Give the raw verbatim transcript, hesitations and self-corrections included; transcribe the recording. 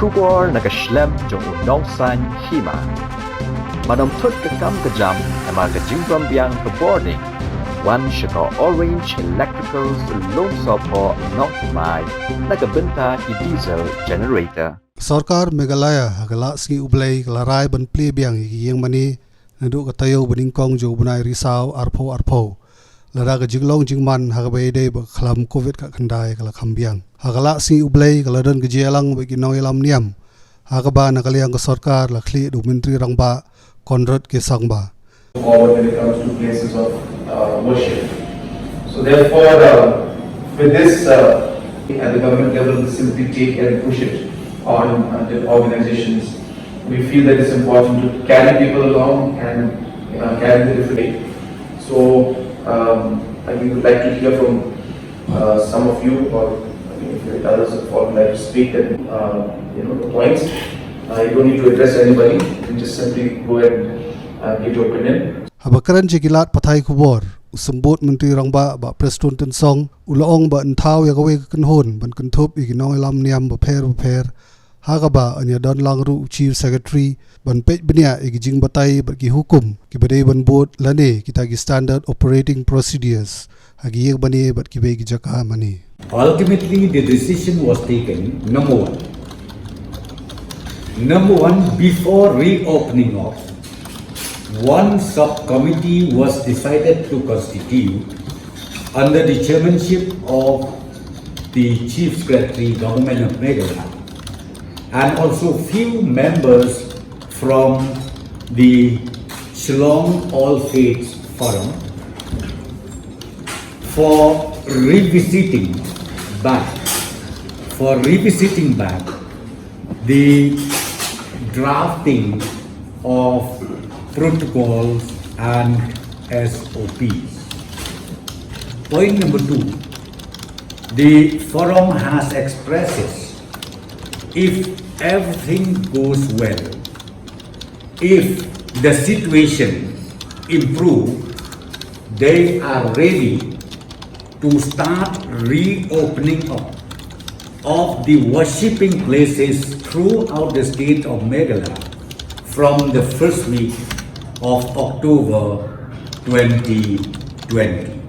Khubor na ka shlem jong u nongsan hima. Manom thut ka kam ka jam, namar ka jingbam biang ka bording. Wan sha ka Orange Electricals Lumsohphoh Nongthymmai, na ka bynta ki diesel generator. Sorkar Meghalaya ha ka lad sngi U Blei ka la rai ban plie biang ïa ki ïing mane naduh ka taïew ba nyngkong jong u bnai Risaw arphew arphew. Lada ka jinglong jingman ha kaba ïadei bad ka khlam Covid khatkhyndai ka la kham biang. Ha ka lad sngi U Blei ka la don ka jingïalang bad ki nongïalam niam. Ha kaba na ka liang ka sorkar la khlieh da u Myntri Rangbah Conrad K Sangma. Forward when it comes to places of uh, worship. So therefore, uh, with this, uh, at the government level, we simply take and push it on uh, the organizations. We feel that it's important to carry people along and uh, carry the different. So um, I think we'd like to hear from uh, some of you, or I mean, if others of all would like to speak, then uh, you know the points. Uh, you don't need to address anybody. You can just simply go ahead and uh, give your opinion. Haba kren sha ki lad pathai khubor, u Symbud Myntri Rangbah Bah Prestone Tynsong u la ong ba yn thaw ïa kawei ka kynhun ban kynthup ïa ki nongïalam niam bapher bapher. Ha kaba yn ïa don lang ruh u Chief Secretary ban peit bniah ïa ki jingbatai bad ki hukum kiba dei ban bud lane kita ki standard operating procedures ha ki ïing mane bad kiwei ki jaka mane. Ultimately, the decision was taken, number one. Number one, before reopening of, one subcommittee was decided to constitute under the chairmanship of the Chief Secretary, Government of Meghalaya, and also few members from the Shillong All Faiths Forum for revisiting back, for revisiting back the drafting of protocols and S O Ps. Point number two, the forum has expressed, if everything goes well, if the situation improve, they are ready to start reopening of, of the worshipping places throughout the state of Meghalaya from the first week of October twenty twenty.